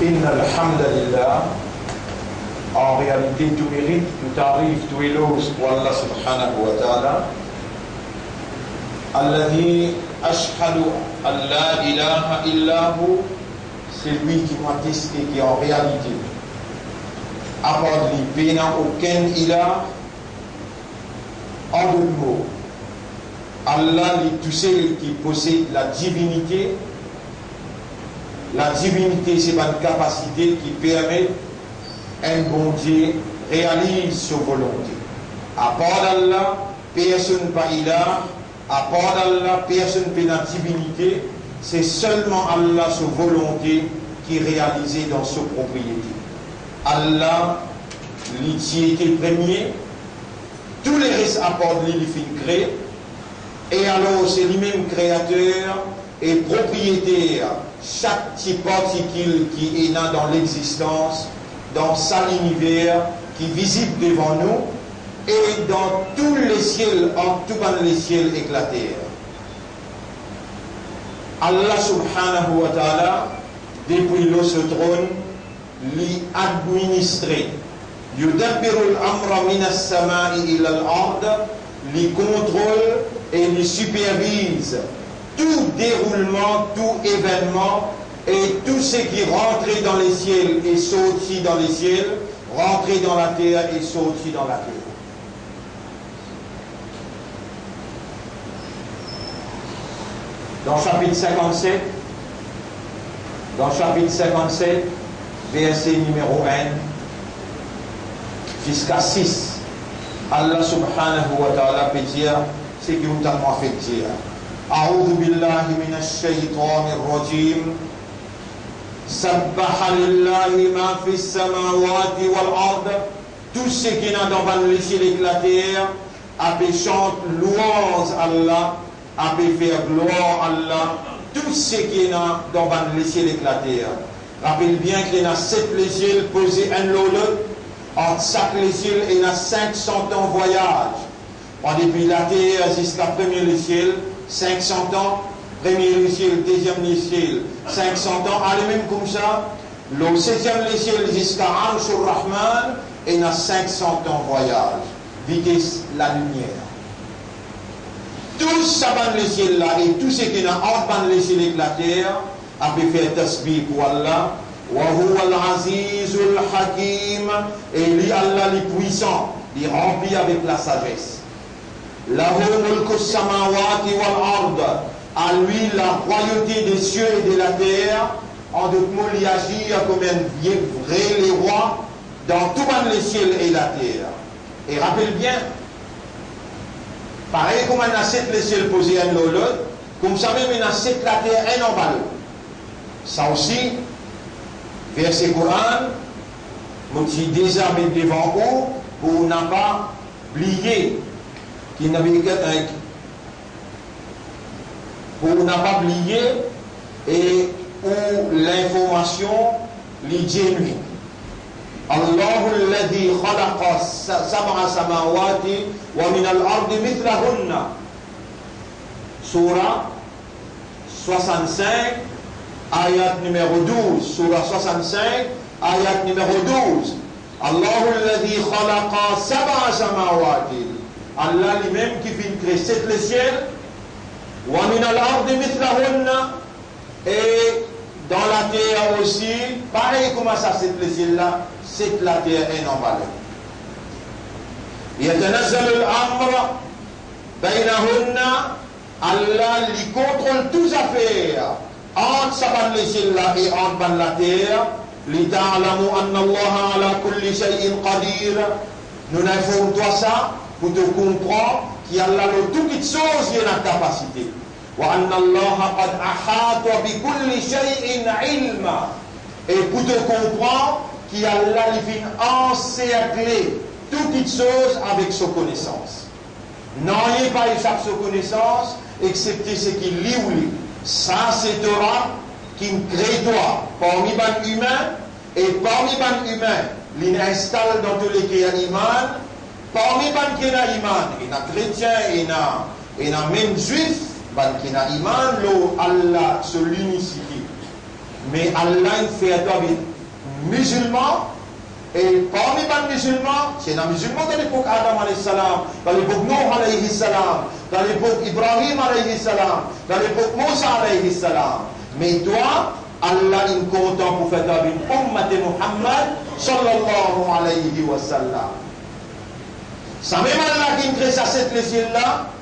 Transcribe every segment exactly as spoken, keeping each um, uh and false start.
إن الحمد لله, an realite, tou merit, tou tarif, tou eloz pou Allah subhanahu wa ta'ala. الذي أشهد أن لا إله إلا هو, selwi ki mo ateste ki an realite, apar li, pena okenn ilah. An dot mo, Allah li tousel ki posed ladivinite. Ladivinite se bann kapasite ki permet enn Bondie realiz so volonte. Apar Allah, personn pa ilah. Apar Allah, personn pena divinite. Se selman Allah so volonte ki realize dan so propriete. Allah, li ti ete premie, tou leres apar li, li finn kre, e alor se limem kreater e propriyeter sak ti partikil ki ena dan lexistans, dan sa liniver ki vizib devan nou, e dan tou lesiel, ant tou bann lesiel ek later. Allah subhanahu wa ta'ala, depi lor so tronn, li administre. يدبر الأمر من السماء إلى الأرض, li kontrol e li siperviz tou deroulman, tou evennman, e tou seki rantre dan lesiel e sorti dan lesiel, rantre dan later e sorti dan later. Dan sapit sinkant-set, dan sapit sinkant-set, verse nimero enn ziska sis, Allah subhanahu wa ta'ala pe dir seki ou tann mwa fek dir: أعوذ بالله من الشيطان الرجيم. سبح لله ما في السماوات والأرض. Tou seki ena dan bann lesiel ek later, ape sant lwanz Allah, ape fer glwar Allah, tou seki ena dan bann lesiel ek later. Rapel bien ki ena set lesiel poze enn lor lot, ant sak lesiel ena sink san an vwayaz. Pran depi later ziska premie lesiel, sink san an, premie lesiel, deziem lesiel, sink san an, ale mem koumsa, lor seziem lesiel ziska Arsh Ar-Rahman, ena sink san an vwayaz, vites lalimier. Tou sa bann lesiel la e tou seki ena ant bann lesiel ek later, ape fer tasbih pou Allah. وهو العزيز الحكيم. E li, Allah, li pwisan, li ranpli avek lasazes. له ملك السماوات والأرض. A li larwayote de zie e de later. An dot mo, li azir kouma enn vre lerwa dan tou bann lesiel e later. E rapel bien, parey kouma ena set lesiel poze enn lor lot, koumsamem ena set later enn anba lot. Sa osi, verse Koran, mo ti deza met devan ou, pou ou napa bliye, ki ena, pou ou napa bliye, e ou linformasion li genuine. الله الذي خلق سبع سماوات ومن الأرض مثلهن. Sourah swasann-sink, ayat nimero douz. Sourah swasann-sink, ayat nimero douz. الله الذي خلق سبع سماوات. Allah limem ki finn kre set lesiel. ومن الأرض مثلهن. E dan later osi, parey kouma sa set lesiel la, set later enn anba lot. يتنزل الأمر بينهن. Allah, li kontrol tou zafer ant sa bann lesiel la e ant bann later. لتعلموا أن الله على كل شيء قدير. Nou'nn inform twa sa pou to konpran ki Allah lor tou kitsoz li ena kapasite. وأن الله قد أحاط بكل شيء علما. E pou to konpran ki Allah, li finn anserkle tou kitsoz avek so konesans. Nanye pa esap so konesans, exsepte seki li oule. Sa se Tora ki kre twa parmi bann imin, e parmi bann imin, li instal dan to leker iman. Parmi bann ki ena iman, ena kretien, ena, ena mem zwif, bann ki ena iman lor Allah so linisite. Me Allah inn fer twa vinn mizilman, e parmi bann mizilman, ti ena mizilman dan lepok Adam alayhi salam, dan lepok Nouh alayhi salam, dan lepok Ibrahim alayhi salam, dan lepok Mousa alayhi salam. Me twa, Allah inn kontan pou fer twa vinn ummat Muhammad sallallahu alayhi wa sallam. Samem Allah ki inn kre sa set lesiel la,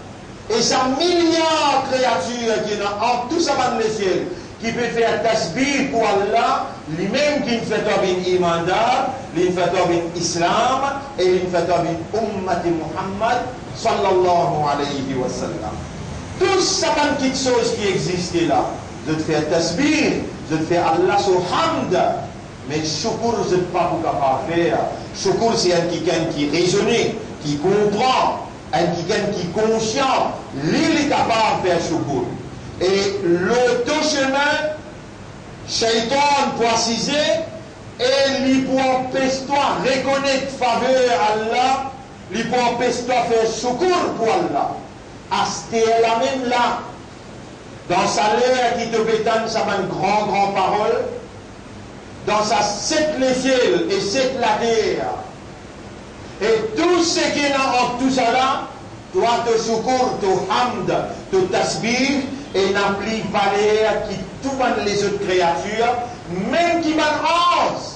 e sa miliar kreatir ki ena ant tou sa bann lesiel, ki pe fer tasbih pou Allah, limem ki'nn fer twa vinn imandar, li'nn fer twa vinn Islam, e li'nn fer twa vinn ummat Muhammad sallallahu alayhi wa sallam. Tou sa bann kiksoz ki existe la, zot fer tasbih, zot fer Allah so hamd, me shoukour zot pa pou kapav fer. Shoukour se enn kikenn ki rezone, ki konpran, enn kikenn ki konsian, li, li kapav fer shoukour. E lor to semin, Shaitan pou asize e li pou anpes twa rekonet faver Allah, li pou anpes twa fer shoukour pou Allah. Aster la mem la, dan sa ler ki to pe tann sa bann gran, gran parol, dan sa set lesiel e set later, e tou seki ena ant tou sala, twa to shoukour, to hamd, to tasbih ena pli valer ki tou bann lezot kreatir, mem ki bann anz,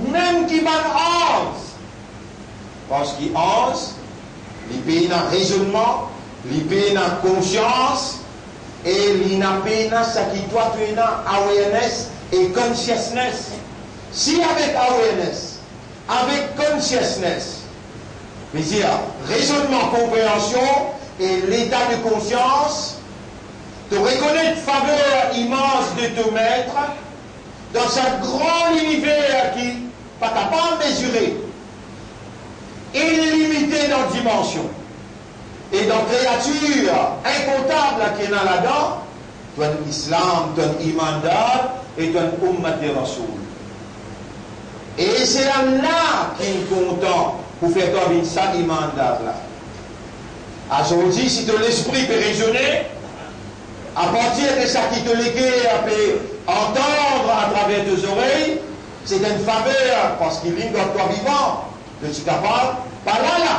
mem ki bann anz. Parski anz, li pe ena rezonnman, li pe ena konsians, e li ena pe ena seki twa to ena, awareness e consciousness. Si avek awareness, avek consciousness, vedir rezonnman, konpreansion e leta de konsians, to rekonet faver imans de to met dan sa gran liniver ki pa kapav mezire, ilimite dan dimansion, e dan kreatir inkontab ki ena ladan, to enn Islam, to enn imandar e to enn ummat Rasoul. E se Allah ki kontan pou fer twa vinn sa imandar la. Azordi, si to lespri pe rezone, apartir de seki to leker pe antann atraver to zorey, se enn faver, parski li'nn gard twa vivan, to ti kapav pa la la.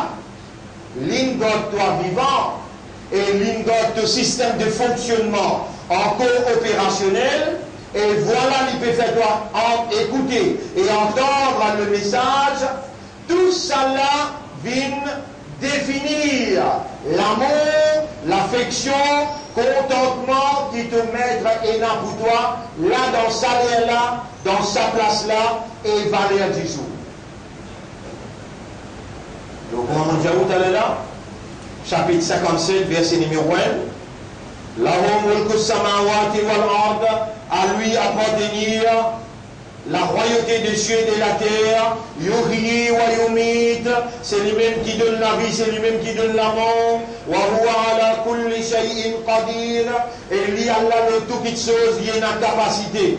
Li'nn gard twa vivan e li'nn gard to sistem de fonksionnman ankor operasionel, e vwala li pe fer twa an-, ekoute e antann le mesaz. Tou sala vinn definir lamour, lafeksion, kontantman ki to met ena pou twa la, dan sa ler la, dan sa plas la, e valer dizour. Donk, kouma mo dir ou taler la, sapit sinkannset, verse nimero enn, "Lahu mulku samawati wal ard", à lui appartenir la royauté des cieux et de la terre, "yuhyi wa yumit", se limem ki donn lavi, se limem ki donn lamor, "wa huwa ala kulli shay'in qadir", e li, Allah, lor tou kiksoz, li ena kapasite.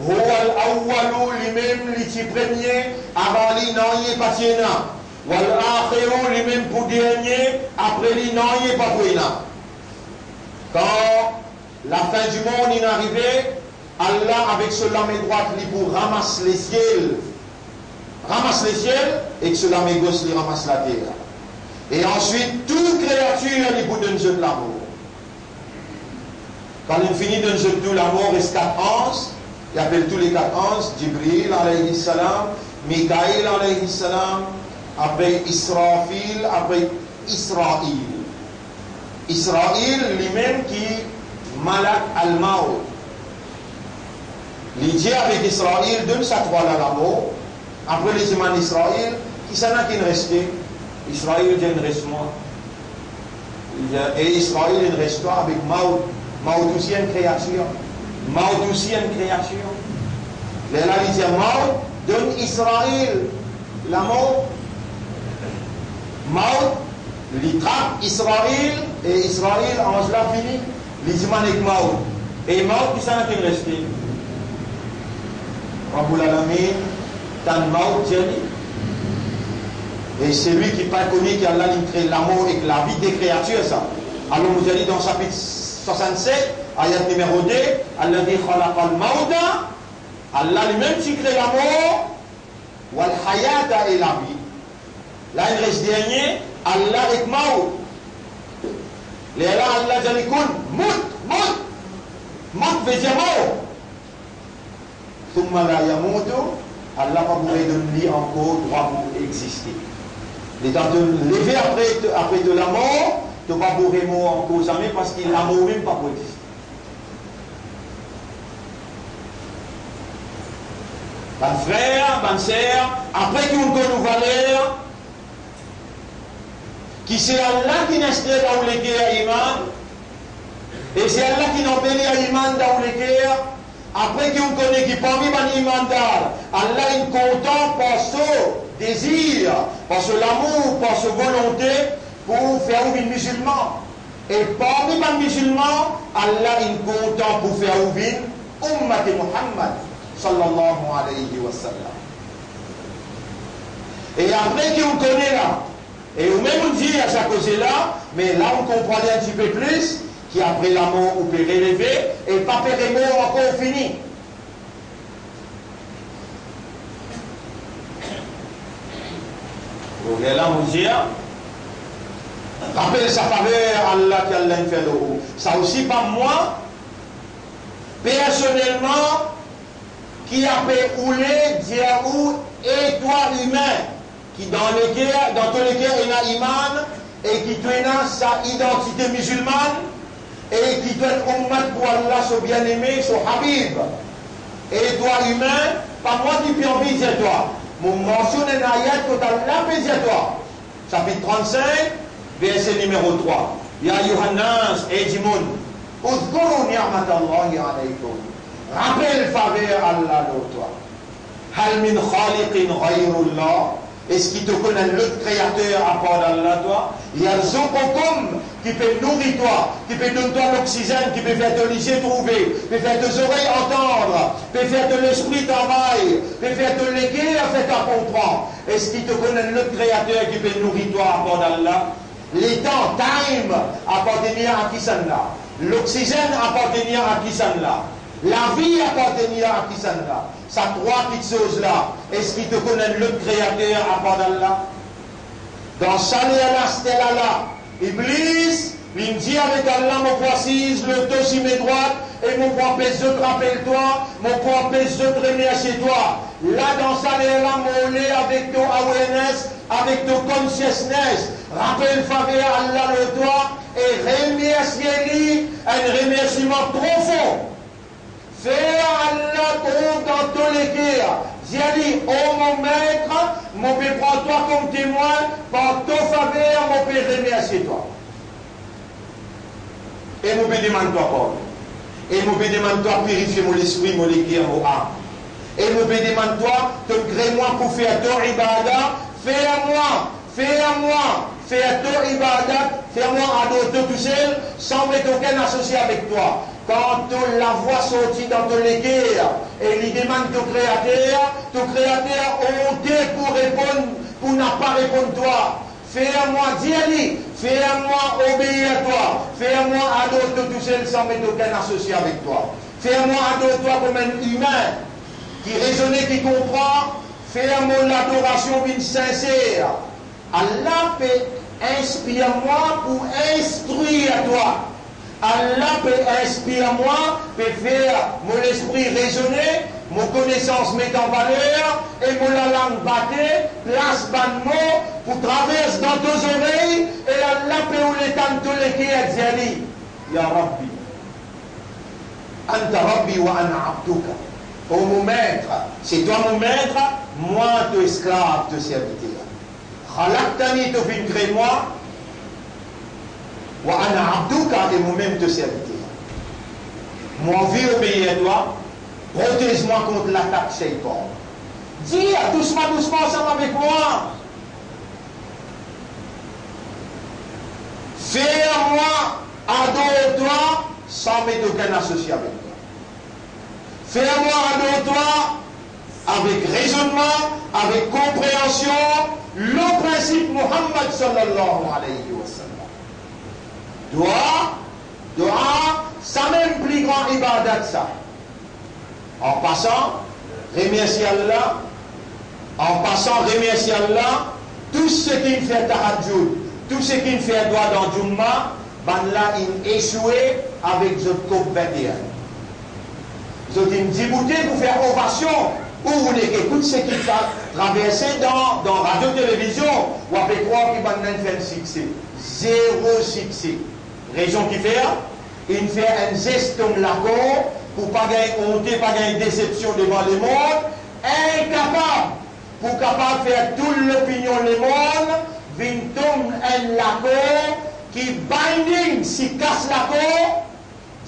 "Huwal awwalu", limem li ti premie, avan li nanye pa ti ena. "Wal akhiru", limem pou dernie, apre li nanye pa pou ena. Kan lafin dimond inn arive, Allah avek so lame drwat li pou ramas lesiel, ramas lesiel, ek so lame gos li ramas later. E answit, tou kreatir li pou donn zot lamor. Kan li fini donn zot tou lamor, res kat anz, li apel tou le kat anz, Jibril alayhi salam, Mikail alayhi salam, apre Israfil, apre Israil. Israil, limem ki malak al-maut. Li dir avek Israil, "Donn sa trwa la lamor." Apre li dimann Israil, "Kisannla ki'nn reste?" Israil dir, "Inn res mwa." Li dir, "E Israil, inn res twa avek maut." Maut osi enn kreatir. Maut osi enn kreatir. Lerla li dir, "Maut, donn Israil lamor." Maut, li trap Israil, e Israil, anz la fini, li dimann ek maut, "E maut, kisannla ki'nn reste?" Rabbul Alamin tann maut dir li. E selwi ki pa kone ki Allah inn kre lamor ek lavi, de kreatir sa. Alor, nou dir li dan sapit swasann-set, Ayat nimero de, "Alladhi khalaqal mawta", Allah limem ti kre lamor, "wal hayata", e lavi. La inn res dernie, Allah ek mawt. Lerla Allah dir li, "Kun, mut, mut." Mut vedir mor. "Thumma la yamutu", Allah pa pou redonn li ankor drwa pou existe. Letan to leve apre, apre to lamor, to pa pou remor ankor zame, parski lamor mem pa pou existe. Bann frer, bann ser, apre ki ou'nn konn ou valer, ki se Allah ki'nn install dan ou leker iman, e se Allah ki'nn anbeli iman dan ou leker, apre ki ou kone ki parmi bann imandar, Allah inn kontan par so dezir, par so lamour, par so volonte pou fer ou vinn mizilman. E parmi bann mizilman, Allah inn kontan pou fer ou vinn ummat Muhammad, sallallahu alayhi wa sallam. E apre ki ou kone la, e ou mem ou dir sa koze la, me la ou konpran li enn tipe plis, ki apre lamor ou pe releve, e pa pe remor ankor fini. Ou ena la, mo dir, rapel sa faver Allah ki Allah inn fer lor ou. Sa osi pa mwa, personelman, ki ape oule dir ou, e twa imin, ki dan leker, dan to leker ena iman, e ki to ena sa idantite mizilman, e ki to enn ummat pou Allah so bieneme, so Habib. E twa imin, pa mwa ki pe anvi dir twa, mo mansionn enn ayat kot Allah pe dir twa. Sapit trannsink, verse nimero trwa. Ya ayyuhan nas, e dimoun, uzkuru ni'matallahi alaykum. Rapel faver Allah lor twa. Hal min khaliqin ghayrullah? Eski to konn enn lot kreater apar d'Allah, twa? Yarzuqukum, ki pe nouri twa, ki pe donn twa loksizenn, ki pe fer to lizie trouve, pe fer to zorey antann, pe fer to lespri travay, pe fer to leker fer twa konpran. Eski to konn enn lot kreater ki pe nouri twa apar d'Allah? Letan, time, apartenir a kisannla? Loksizenn apartenir a kisannla? Lavi apartenir a kisannla? Sa trwa kitsoz la, eski to konn enn lot kreater apar d'Allah? Dan sa ler la, sa ler la, Iblis, li dir avek Allah, mo pou asiz lor to sime drwat, e mo pou anpes zot rapel twa, mo pou anpes zot remersie twa. La, dan sa ler la, mo oule avek to awareness, avek to consciousness, rapel faver Allah lor twa e remersie li enn remersiman profon. Fer Allah trouv dan to leker, dir li, o mo met, mo pe pran twa kom temwin, par to faver mo pe remersie twa. E mo pe demann twa pardon. E mo pe demann twa pirifie mo lespri, mo leker, mo am. E mo pe demann twa, to kre mwa pou fer to ibada, fer mwa, fer mwa, fer to ibadat, fer mwa ador to tousel, san met okenn asosie avek twa. Kan to lavwa sorti dan to leker e li demann to Kreater, to Kreater onte pou reponn, pou napa reponn twa. Fer mwa, dir li, fer mwa obeir twa, fer mwa ador to tousel san met okenn asosie avek twa. Fer mwa ador twa kom enn imin ki rezone, ki konpran, fer mo ladorasion vinn sinser. Allah pe inspir mwa pou instrir twa. Allah pe inspir mwa, pe fer mo lespri rezone, mo konesans met an valer e mo lalang bate, plas bann mo pou travers dan to zorey, e Allah pe oule tann to leker dir li, ya Rabbi, anta Rabbi wa ana abduka. O mo met, se twa mo met, mwa to esklav, to serviter. Khalaqtani, to finn kre mwa, wa ana abduka, e mo mem to serviter. Mo anvi obeir twa, protez mwa kont latak seytan. Dir dousman, dousman, ansam avek mwa. Fer mwa ador twa san met okenn asosie avek twa. Fer mwa ador twa avek rezonnman, avek konpreansion, lor prinsip Muhammad sallallahu alayhi wa sallam. Dua, dua, Samem pli gran ibadat sa. An pasan, remersie Allah. An pasan, remersie Allah. Tou seki inn fer tahajjud, tou seki inn fer dwa dan Jumma, bannla inn esoue avek zot COP vingt et un. Zot inn diboute pou fer ovasion. Ou, ou nek ekout seki pe traverse dan, dan radio, televizion, ou ape krwar ki bannla inn fer enn sikse. Zero sikse. Rezon ki fer, inn fer enn zes tom lakor pou pa gagn onte, pa gagn desepsion devan lemond, inkapab pou kapav fer tou lopinion lemond vinn tom enn lakor ki binding. Si kas lakor,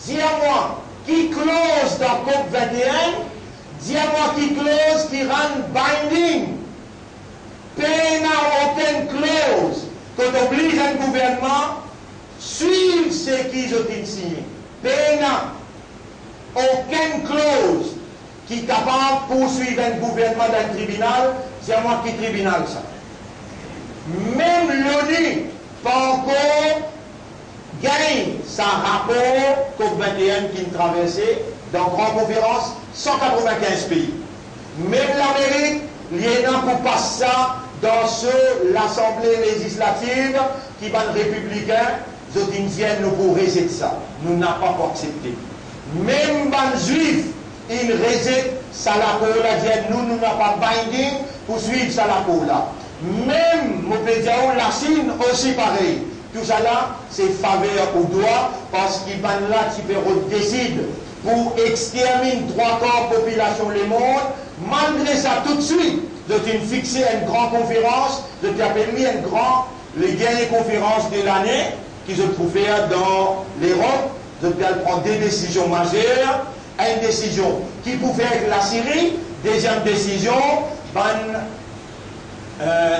dir mwa ki kloz dan COP vingt et un, dir mwa ki kloz ki rann binding. Pena okenn kloz kot obliz enn gouvernman swiv seki zot inn signe. Pena okenn kloz ki kapav pourswiv enn gouvernman dan enn tribinal. Dir mwa ki tribinal sa? Mem l'ONU pa ankor gagn sa rapor COP vingt et un ki'nn traverse dan gran konferans, san katrevinkinz pei. Mem Lamerik, li ena pou pas sa dan so Lasanble Lezislativ ki bann repiblikin, zot inn dir nou pou rezet sa, nou napa pou aksepte. Mem bann Zwif inn rezet sa lakor la, dir nou, nou napa binding pou swiv sa lakor la. Mem, mo pe dir ou, Lasinn osi parey. Tousala se faver ou dwa, parski bannla ti pe rod desid pou exterminn trwa kar popilasion lemond. Malgre sa, toutswit, zot inn fixe enn gran konferans, zot ti apel li enn gran, le dernie konferans de lane ki zot pou fer dan Lerop. Zot pe al pran de desizion mazer. Enn desizion ki pou fer ek Lasiri, deziem desizion, bann, eh,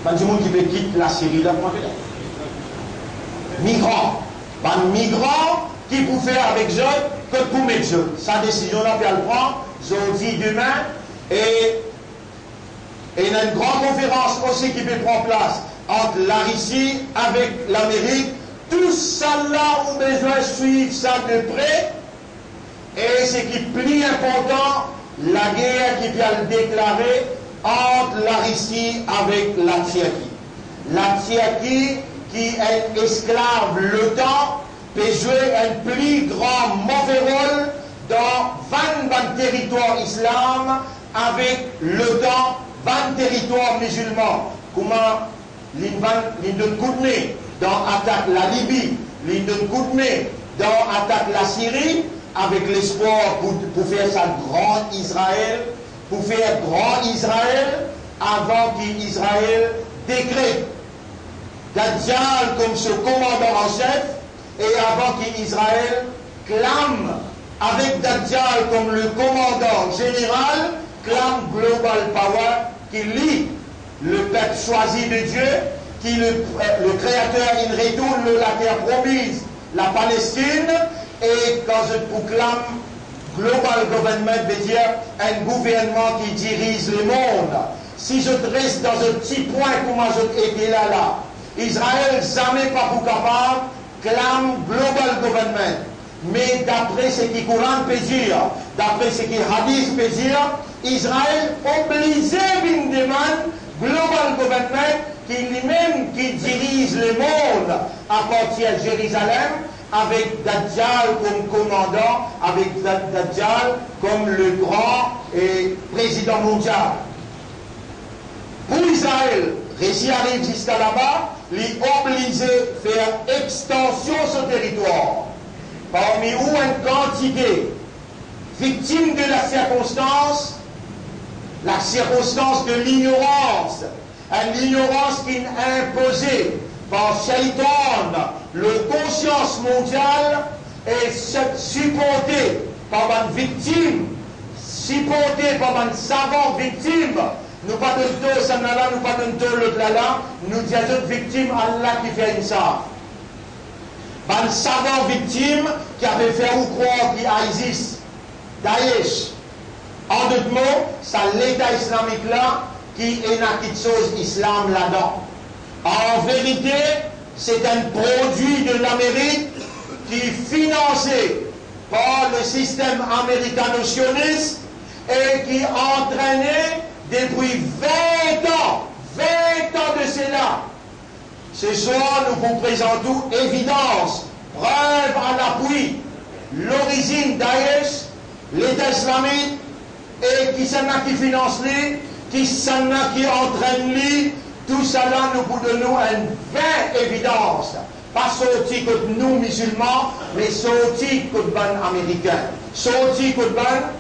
bann dimoun ki pe kit Lasiri la, kouma apel la? Migran. Bann migran ki pou fer avek zot, kot pou met zot. Sa desizion la pe al pran zordi, demin, e ena enn gran konferans osi ki pe pran plas ant Larisi avek Lamerik. Tousala ou bizin swiv sa de pre. E seki pli inportan, lager ki pe al deklare ant Larisi avek Latirki. Latirki, ki enn esklav l'OTAN, pe zwe enn pli gran move rol dan vann bann teritwar islam avek l'OTAN, vann teritwar mizilman, kouma li'nn vann, li'nn donn koudme dan atak Lalibi, li'nn donn koudme dan atak Lasiri, avek lespwar pou, pou fer sa gran Izrael, pou fer gran Izrael, avan ki Izrael dekret Dajjal kom so komandan an sef, e avan ki Izrael klam avek Dajjal kom le komandan zeneral, klam global power ki li, le pep swazi de Die, ki le, le Kreater inn retourn lor later promiz, Lapalestin, e kan zot pou klam global government, vedir enn gouvernman ki diriz lemond. Si zot res dan zot ti pwin kouma zot ete la la, Izrael zame pa pou kapav klam global government. Me dapre seki Koran pe dir, dapre seki hadis pe dir, Izrael oblize vinn demann global government ki limem ki diriz lemond, apartir Zerizalem, avek Dajjal kom komandan, avek Da-, Dajjal kom le gran, eh, prezidan mondial. Pou Izrael resi ariv ziska laba, li oblize fer extansion so teritwar. Parmi ou enn kantite viktim de lasirkonstans, lasirkonstans de lignorans, enn lignorans ki'nn inpoze par Seytan lor konsians mondial e si-, siporte par bann viktim, siporte par bann savan viktim. Nou pa donn tor sannla la, nou pa donn tor lot la la, nou dir zot viktim, Allah ki fer enn sa. Bann savan viktim ki ape fer ou krwar ki ISIS, Daesh, an dot mo, sa Leta Islamik la ki ena kiksoz islam ladan. An verite, C'est un produit de l'Amérique qui est financé par le système américano-sioniste et qui a entraîné depuis vingt ans, vingt ans de cela. Ce soir, nou pou prezant ou evidans, prev a lapui, lorizinn Daesh, Leta Islamik, e kisannla ki finans li, kisannla ki antrenn li, tousala nou pou donn ou enn vre evidans. Pa sorti kot nou mizilman, me sorti kot bann Amerikin, sorti kot bann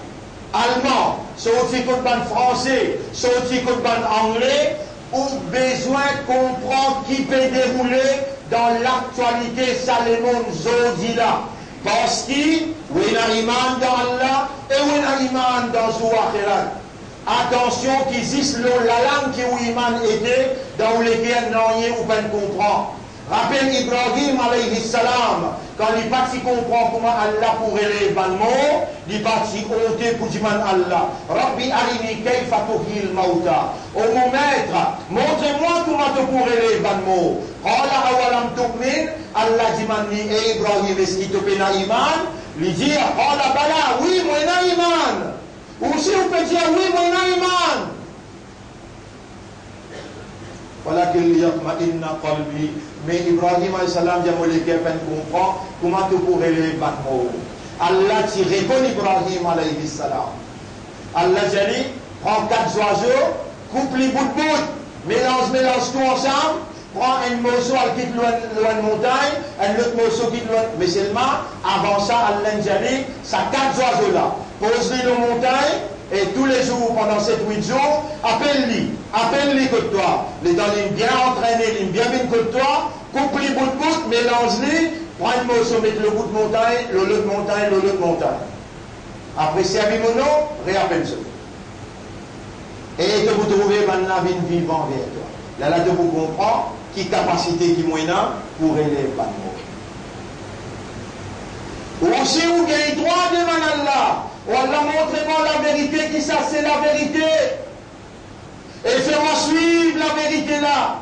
Alman, sorti kot bann Franse, sorti kot bann Angle, ou bizin konpran ki pe deroule dan laktialite sa lemonn zordi la. Parski ou ena iman dan Allah e ou ena iman dan zour axirat. Atansion ki zis lor lalang ki ou iman ete, dan ou leker nanye ou pa'nn konpran. Rapel Ibrahim alayhi salam, kan li pa ti konpran kouma Allah pou relev bann mor, li pa ti onte pou dimann Allah, "Rabbi arini kayfa tuhyil mauta." O mo Met, montre mwa kouma to pou relev bann mor. Qala awalam tu'min, Allah dimann li, "E Ibrahim, eski to pena iman?" Li dir, "Qala bala, wi, mo ena iman." Ou osi ou pe dir, "Wi, mo ena iman." "Walakin liyatma'inna qalbi." Me Ibrahim alayhi salam dir, "Mo leker pa'nn konpran kouma to pou relev bann mor." Allah ti reponn Ibrahim alayhi salam. Allah dir li, "Pran kat zwazo, koup li bout bout, melanz, melanz tou ansam, pran enn morso, al kit lor enn, lor enn montagn, enn lot morso kit lor enn," me selman, avan sa, Allah dir li, "Sa kat zwazo la, poz li lor montagn, e toulezour pandan set, wit zour, apel li, apel li kot twa. Letan li bien antrene, li bien vinn kot twa, koup li bout bout, melanz li, pran enn morso, met lor bout montagn, lor lot montagn, lor lot montagn. Apre servi mo nom, reapel zot. E to pou trouve bannla vinn vivan ver twa. Lerla to pou konpran ki kapasite ki mo ena pou relev bann mor." Ou osi ou gagn drwa demann Allah, "O Allah, montre mwa laverite, ki sa se laverite, e fer mwa swiv laverite la."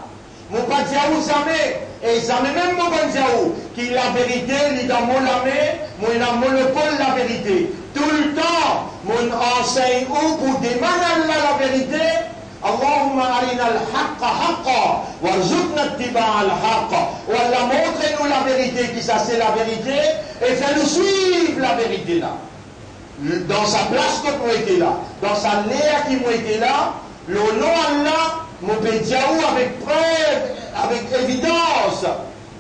Mo pa dir ou zame, e zame mem mo pa'nn dir ou ki laverite li dan mo lame, mo ena monopol laverite. Toultan mo'nn ansegn ou pou demann Allah laverite, "Allahumma arinal haqqa haqqa, warzuqna ittiba'al haqq." O Allah, montre nou laverite, ki sa se laverite, e fer nou swiv laverite la. Dan sa plas kot mo ete la, dan sa ler ki mo ete la, lor nom Allah, mo pe dir ou avek prev, avek evidans,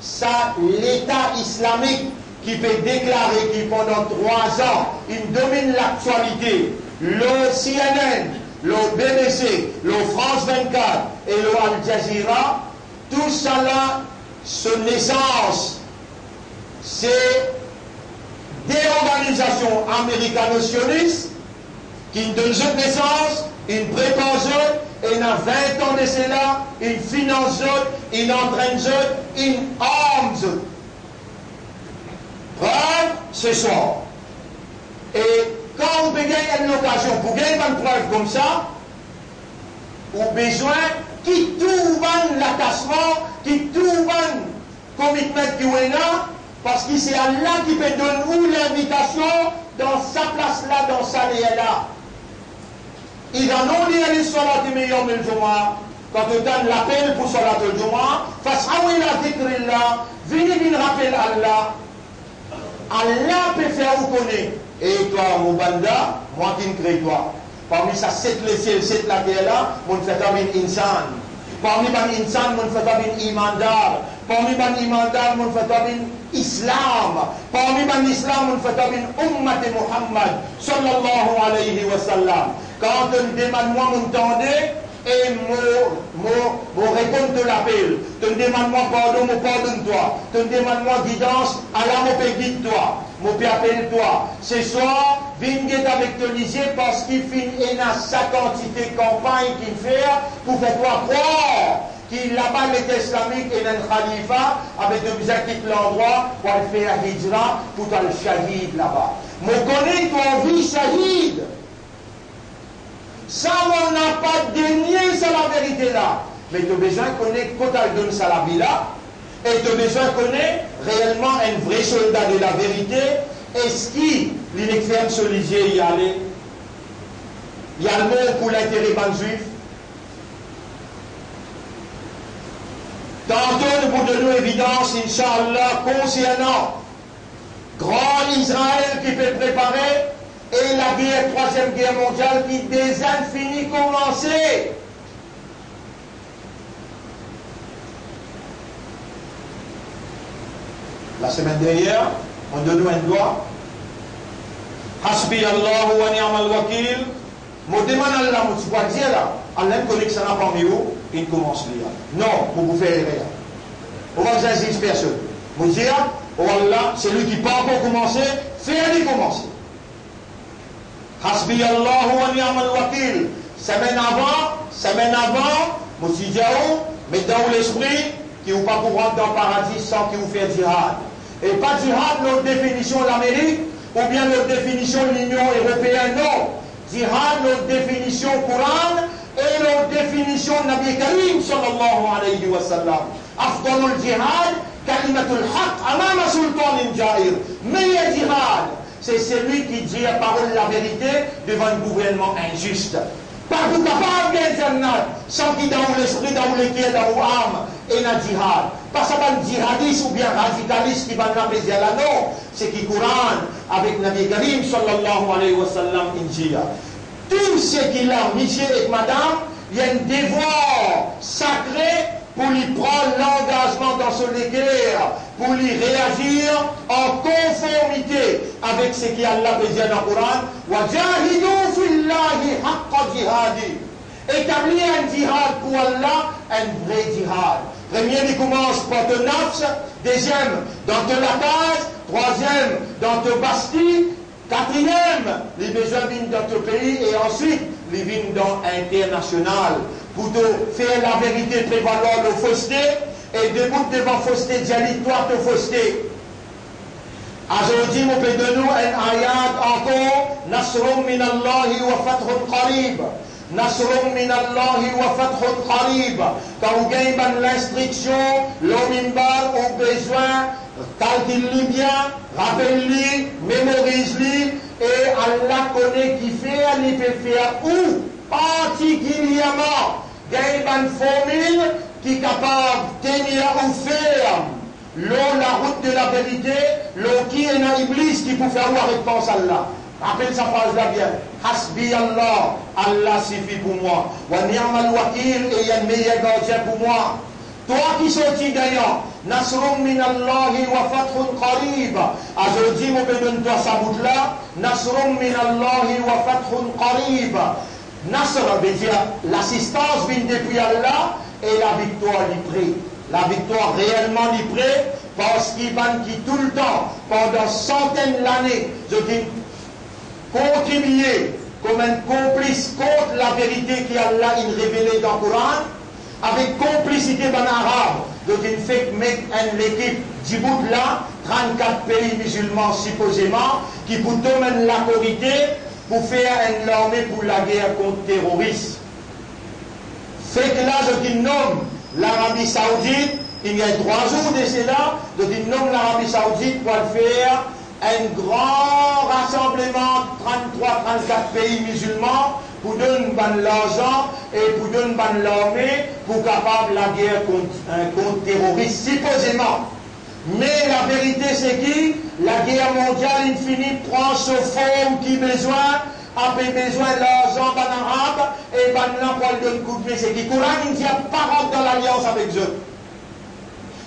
sa Leta Islamik ki pe deklare ki pandan trwa zan, inn dominn laktialite, lor C N N, lor B B C, lor France vingt-quatre e lor Al Jazeera, tousala, so nesans, se de organizasion amerikano-sionis ki donn zot nesans, inn prepar zot, ena vin an de sela, inn finans zot, inn antrenn zot, inn arm zot. Prev, se swar. E kan ou pe gagn enn lokazion pou gagn bann prev koumsa, ou bizin kit tou bann latasman, kit tou bann komitman ki ou ena, parski se Allah ki pe donn ou linvitasion dan sa plas la, dan sa ler la. Idha nudiya lis-salati min yawmil jumu'ah, kan to tann lapel pou salatul jumu'ah, fas'aw ila zikrillah, vini vinn rapel Allah. Allah pe fer ou kone, e twa, mo banda, mwa kinn kre twa. Parmi sa set lesiel, set later la, mo'nn fer twa vinn insan. Parmi bann insan, mo'nn fer twa vinn imandar. Parmi bann imandar, mo'nn fer twa vinn Islam. Parmi bann Islam, mo'nn fer twa vinn ummat Muhammad, sallallahu alayhi wa sallam. Kan to'nn demann mwa, mo'nn tande, e mo, mo, mo reponn to lapel. To'nn demann mwa pardon, mo pardonn twa. To'nn demann mwa gidans, ala mo pe gid twa. Mo pe apel twa. Se swar, vinn get avek to lizie, parski finn ena sa kantite kanpagn ki fer pou fer twa krwar ki laba Leta Islamik ena enn khalifa, abe to bizin kit landrwa pou al fer hijra, pou to al shahid laba. Mo kone to anvi shahid. Sa, mo napa denie sa laverite la. Me to bizin kone kot al donn sa lavi la. E to bizin kone reelman enn vre solda de laverite, eski li nek ferm so lizie, li ale, li al mor pou lintere bann Zwif? Tanto nou pou donn nou evidans, inshallah, konsernan gran Izrael ki pe prepare e lager, trwaziem ger mondial ki deza fini koumanse. Lasemenn dernie, mo donn ou enn dwa. Hasbi Allahu wa ni'mal wakil. Mo demann Allah, mo ti pou dir la, Allah inn kone ki sa napa parmi ou, inn koumans li la. Non, mo pou fer erer. Ou pa bizin ziz personn. Mo dir, o Allah, selwi ki pa ankor koumanse, fer li koumanse. Hasbi Allahu wa ni'mal wakil. Semenn avan, semenn avan, mo ti dir ou, met dan ou lespri ki ou pa pou rant dan paradi san ki ou fer jihad. E pa jihad lor definision Lamerik oubien lor definision Linion Eropeen, non. Jihad lor definision Koran e lor definision Nabi Karim sallallahu alayhi wa sallam. Afdalul jihad kalimatul haq amama sultanin jair. Meyer jihad, se selwi ki dir parol laverite devan enn gouvernman inzis. Pa pou kapav gagn jannat san ki dan ou lespri, dan ou leker, dan ou am, ena jihad. Pa sa bann jihadis oubien radikalis ki bann la pe dir la, non. Seki Koran avek Nabi Karim sallallahu alayhi wa sallam inn dir. Tou seki la, misie ek madam, li enn devwar sakre pou li pran langazman dan so leker, pou li reazir an konformite avek seki Allah pe dir dan Koran, "Wa jahidu fillahi haqqa jihadi." Etablir enn jihad pou Allah, enn vre jihad. Premie, li koumans par to nafs, deziem, dan to lakaz, trwaziem, dan to basti, katriem, li bizin vinn dan to pei e answit, li vinn dan internasional. Pou to fer laverite prevalwar lor foste, e debout devan foste, dir li twa to foste. Azordi, mo pe donn ou enn ayat ankor, nasrun minallahi wa fathun qarib. Nasrun minallahi wa fathun qarib. Kan ou gagn bann linstriksion lor minbar, ou bizin kalkil li bien, rapel li, memoriz li, e Allah kone kifer li pe fer ou partikilierman gagn bann formil ki kapav tenir ou ferm lor larout de laverite, lor ki ena Iblis ki pou fer ou aret pans Allah. Rapel sa fraz la bien, "Hasbi Allah, Allah sifi pou mwa. Wa ni'mal wakil, e li enn meyer gardien pou mwa." Twa ki sorti gagnan, nasrun minallahi wa fathun qarib. Azordi, mo pe donn twa sa bout la, nasrun minallahi wa fathun qarib. Nasr vedir lasistans vinn depi Allah e laviktwar li pre. Laviktwar reelman li pre, parski bann ki toultan, pandan santenn lane, zot inn kontribie kouma enn konplis kont laverite ki Allah inn revele dan Koran, avek konplisite bann Arab, zot inn fek met enn lekip dibout la, trannkat pei mizilman sipozeman, ki pou tom enn lakorite pou fer enn larme pou lager kont teroris. Fek la, zot inn nom Larabi Saoudit, il y a trwa zour de sela, zot inn nom Larabi Saoudit pou al fer enn gran rasanbleman, tranntrwa, trannkat pei mizilman, pou donn bann larzan e pou donn bann larme pou kapav lager kont, eh, kont teroris, sipozeman. Me laverite seki, lager mondial inn fini pran so form ki bizin, ape bizin larzan bann Arab, e bann la pou al donn koudme. Seki Koran inn dir pa rant dan lalians avek zot.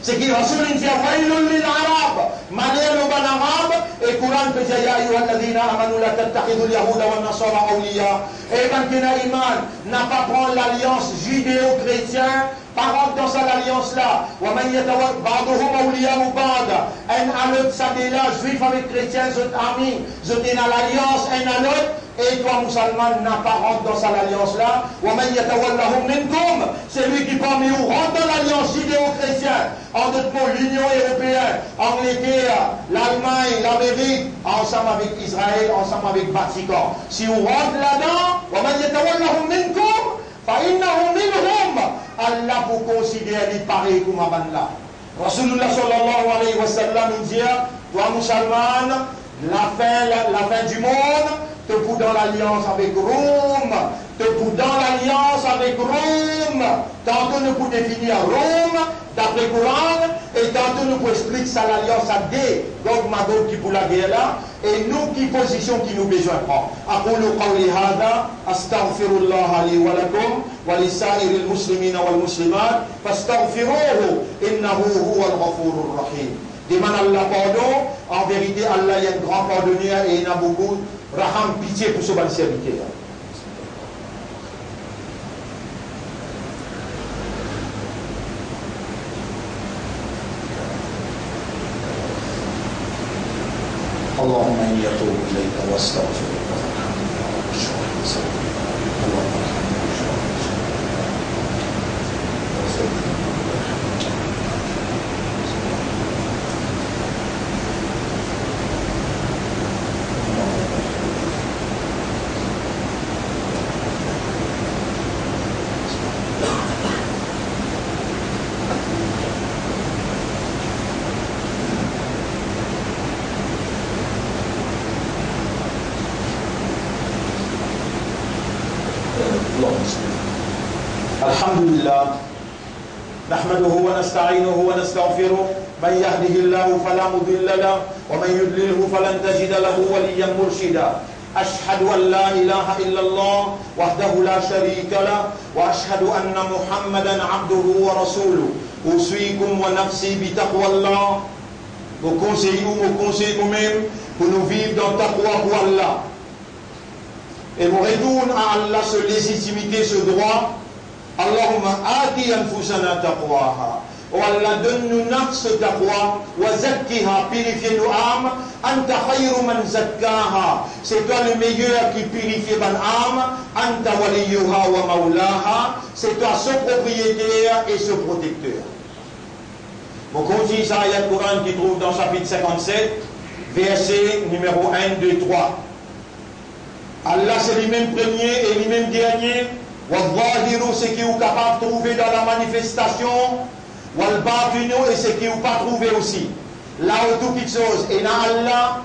Seki Rasoul inn dir, "Waylun lil Arab", maler lor bann Arab, e Koran pe dir, "Ya ayyuhalladhina amanu la tattakhidhul yahuda wan nasara awliya." E bann ki ena iman, napa pran lalians zideo-kretien, pa rant dan sa lalians la. "Wa man yatawa-, ba'duhum awliya'u ba'd." Enn a lot, sa de la, Zwif avek Kretien, zot ami, zot ena lalians enn a lot, e twa mizilman, napa rant dan sa lalians la. "Wa man yatawallahum minkum", selwi ki parmi ou rant dan lalians zideo-kretien, an dot mo, Linion Eropeen, Angleter, Lalmagn, Lamerik, ansam avek Izrael, ansam avek Vatikan. Si ou rant ladan, "Wa man yatawallahum minkum, fa innahu minhum", Allah pou konsider li parey kouma bann la. Rasoulillah sallallahu alayhi wa sallam, inn dir, twa mousalman, lafin, la, lafin dimond, to pou dan lalians avek Rom, to pou dan lalians avek Rom, tanto nou pou definir Rom, dapre Koran, e tanto nou pou explik sa lalians a de Gog Magog ki pou lager la, e nou ki pozision ki nou bizin pran. أقول قولي هذا، أستغفر الله لي ولكم ولسائر المسلمين والمسلمات، فاستغفروه إنه هو الغفور الرحيم. Demann Allah pardon, an verite Allah li enn gran pardoner e ena boukou raham, pitie pou so bann serviter. اللهم إني أتوب إليك وأستغفرك فارحمني يا رب اشرح لي صدري. اللهم ارحمني واشرح لي صدري. الحمد لله. نحمده ونستعينه ونستغفره. من يهده الله فلا مضل له، ومن يضلله فلن تجد له وليا مرشدا. أشهد أن لا إله إلا الله وحده لا شريك له، وأشهد أن محمدا عبده ورسوله. أوصيكم ونفسي بتقوى الله. Mo konsey ou, mo konsey momem pou nou viv dan taqwa pou Allah. E mo retourn a Allah so lezitimite, so drwa. اللهم آت أنفسنا تقواها. O Allah, donn nou nafs so taqwa, وزكها, pirifie nou am, أنت خير من زكاها, se twa le meyer ki pirifie bann am, أنت وليها ومولاها, se twa so propriyeter e so protekter. Mo kontign sa ayat Koran ki trouv dan sapit sinkant-set, verse nimero enn, de, trwa. Allah se limem premie e limem dernie, والظاهر, seki ou kapav trouve dan lamanifestasion, والباطن, e seki ou pa trouve osi. Lao tou kitsoz ena Allah,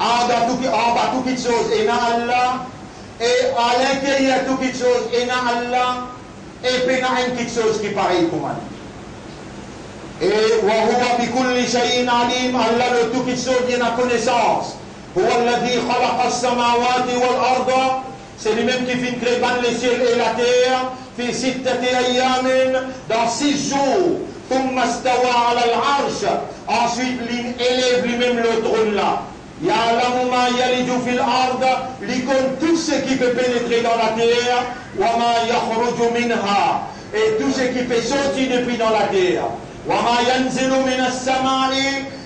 anba tou ki-, anba tou kitsoz ena Allah, e alinteryer tou kitsoz ena Allah, e pena enn kitsoz ki parey kouma li. E وهو بكل شيء عليم, Allah lor tou kitsoz li ena konesans. هو الذي خلق السماوات والأرض, se limem ki finn kre bann lesiel e later, في ستة أيام, dan sis zour, ثم استوى على العرش, answit li elev limem lor tronn la. يعلم ما يلج في الأرض, li konn tou seki pe penetre dan later, وما يخرج منها, e tou seki pe sorti depi dan later, وما ينزل من السماء,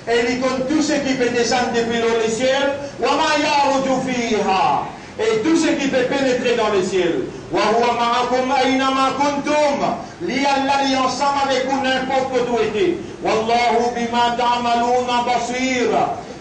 e li konn tou seki pe desann depi lor lesiel, وما يعرج فيها, e tou seki pe penetre dan lesiel. وهو معكم أينما كنتم, li Allah li ansam avek ou ninport kot ou ete. والله بما تعملون بصير,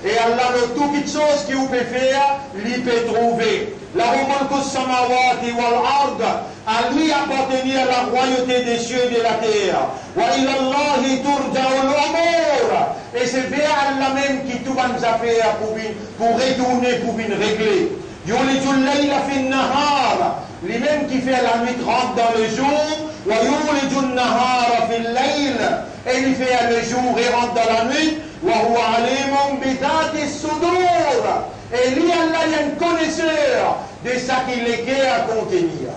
e Allah lor tou kitsoz ki ou pe fer, li pe trouve. له ملك السماوات والأرض, a li apartenir larwayote desiel e de later. وإلى الله ترجع الأمور, e se ver Allah mem ki tou bann zafer pou vinn, pou retourne, pou vinn regle. يولج الليل في النهار, limem ki fer lanwit rant dan lezour, ويولج النهار في الليل, e li fer lezour rant dan lanwit, وهو عليم بذات الصدور, e li Allah li enn koneser de seki leker kontenir.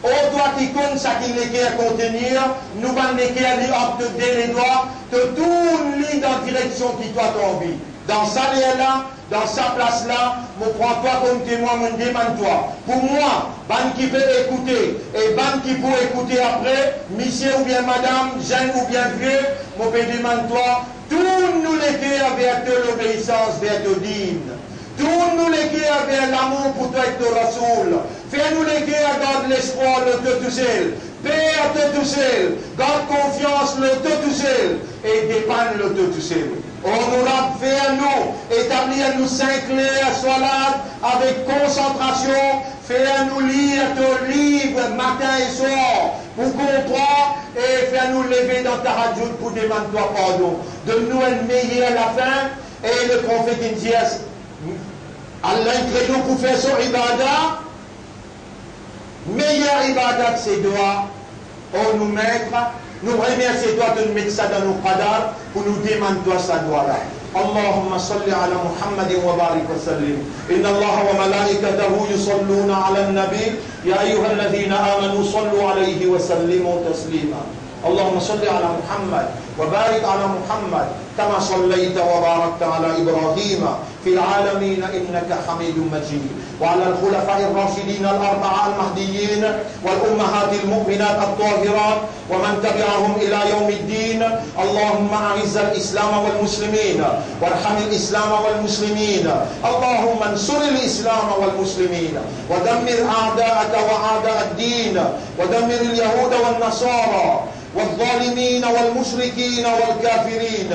O twa ki konn seki leker kontenir, nou bann leker li ant to de ledwa, to tourn li dan direksion ki twa to anvi. Dan sa ler la, dan sa plas la, mo pran twa kom temwin, mo demann twa. Pou mwa, bann ki pe ekoute, e bann ki pou ekoute apre, misie oubien madam, zenn oubien vie, mo pe demann twa, tourn nou leker ver to lobeisans, ver to din. Tourn nou leker ver lamour pou twa ek to Rasoul. Fer nou leker gard lespwar lor twa tousel, per twa tousel, gard konfians lor twa tousel e depann lor twa tousel. O nou Rab, fer nou etablir nou sink ler swalat avek konsantrasion, fer nou lir to liv matin e swar pou konpran, e fer nou leve dan tahajjud pou demann twa pardon. Donn nou enn meyer lafin. E le profet inn dir, Allah inn kre nou pou fer so ibada. Meyer ibadat se dwa. O nou Met, nou remersie twa, to'nn met sa dan nou qadar pou nou demann twa sa dwa la. اللهم صل على محمد وبارك وسلم. إن الله وملائكته يصلون على النبي، يا أيها الذين آمنوا صلوا عليه وسلموا تسليما. اللهم صل على محمد وبارك على محمد كما صليت وباركت على إبراهيم في العالمين إنك حميد مجيد. وعلى الخلفاء الراشدين الأربعة المهديين والأمهات المؤمنات الطاهرات ومن تبعهم إلى يوم الدين. اللهم أعز الإسلام والمسلمين وارحم الإسلام والمسلمين. اللهم انصر الإسلام والمسلمين ودمر أعداءك وأعداء الدين ودمر اليهود والنصارى والظالمين والمشركين والكافرين.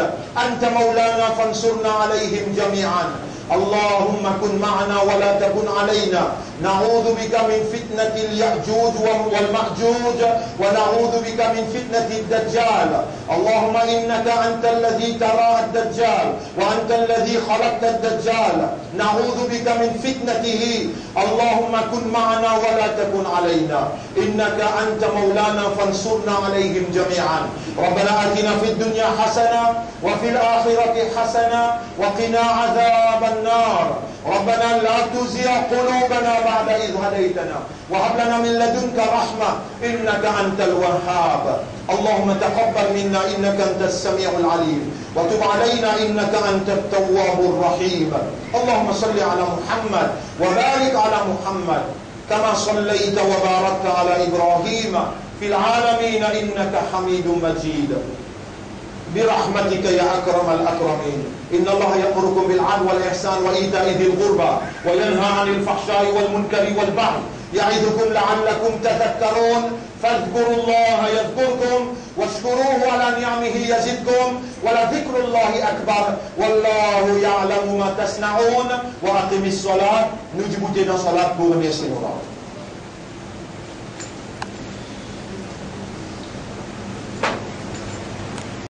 أنت مولانا فانصرنا عليهم جميعا. اللهم كن معنا ولا تكن علينا. نعوذ بك من فتنة اليأجوج والمأجوج، ونعوذ بك من فتنة الدجال. اللهم إنك أنت الذي ترى الدجال، وأنت الذي خلقت الدجال. نعوذ بك من فتنته. اللهم كن معنا ولا تكن علينا. إنك أنت مولانا فانصرنا عليهم جميعا. ربنا آتنا في الدنيا حسنة وفي الآخرة حسنة وقنا عذاب النار. ربنا لا تزغ قلوبنا بعد إذ هديتنا وهب لنا من لدنك رحمة إنك أنت الوهاب. اللهم تقبل منا إنك أنت السميع العليم وتب علينا إنك أنت التواب الرحيم. اللهم صل على محمد وبارك على محمد كما صليت وباركت على إبراهيم في العالمين إنك حميد مجيد. برحمتك يا أكرم الأكرمين. إن الله يأمركم بالعدل والإحسان وإيتاء ذي القربى وينهى عن الفحشاء والمنكر والبغي يعظكم لعلكم تذكرون. فاذكروا الله يذكركم واشكروه على نعمه يزدكم ولذكر الله أكبر والله يعلم ما تصنعون. وأقم الصلاة. Nou dibout dan salat pou remersie nou Rab.